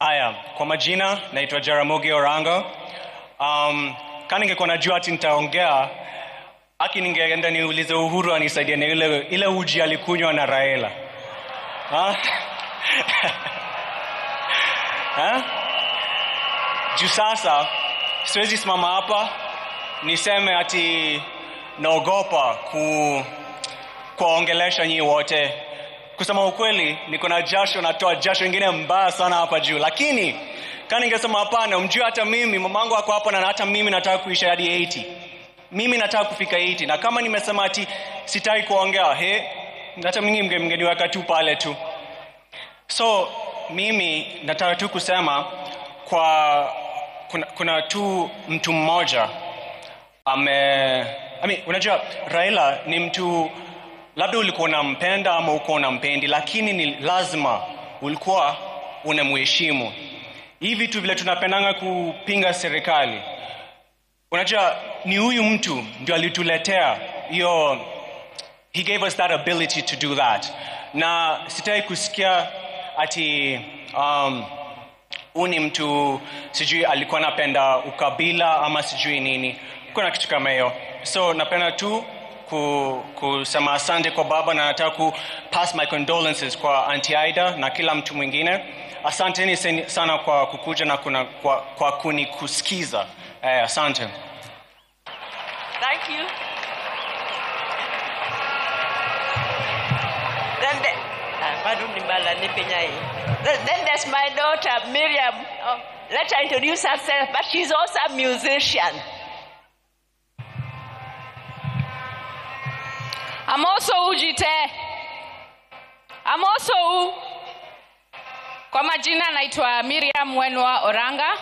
Haya, kwa majina naitwa Jaramogi Orango. Kama ningekuwa najua ati nitaongea, aki ningeenda niulize Uhuru anisaidie na ile uji alikunywa na Raila. Ha? Ha? Juu sasa siwezi simama hapa niseme ati naogopa kuwaongelesha nyinyi wote. Kusema ukweli, niko na jasho, natoa jasho ingine mbaya sana hapa juu. Lakini kama ningesema hapana, mjue hata mimi mamangu ako hapa na hata mimi nataka kuisha hadi 80. Mimi nataka kufika 80. Na kama nimesema ati sitaki kuongea, hata mimi mngeniweka tu pale tu. So mimi nataka tu kusema kwa kuna tu mtu mmoja unajua Raila ni mtu labda ulikuwa unampenda ama uko unampendi, lakini ni lazima ulikuwa unamheshimu. Hivi tu vile tunapendanga kupinga serikali, unajua ni huyu mtu ndio alituletea hiyo, he gave us that ability to do that. Na sitaki kusikia ati huyu ni mtu sijui alikuwa anapenda ukabila ama sijui nini. Kuna kitu kama hiyo. So napenda tu kusema asante kwa baba, na nataka ku pass my condolences kwa Auntie Ida na kila mtu mwingine. Asanteni sana kwa kukuja na kwa kunikusikiza. Asante. Thank you. Then there's my daughter Miriam. Oh, let her introduce herself, but she's also a musician. I'm also Ujite. I'm also. Kwa majina naitwa Miriam Wenwa Oranga.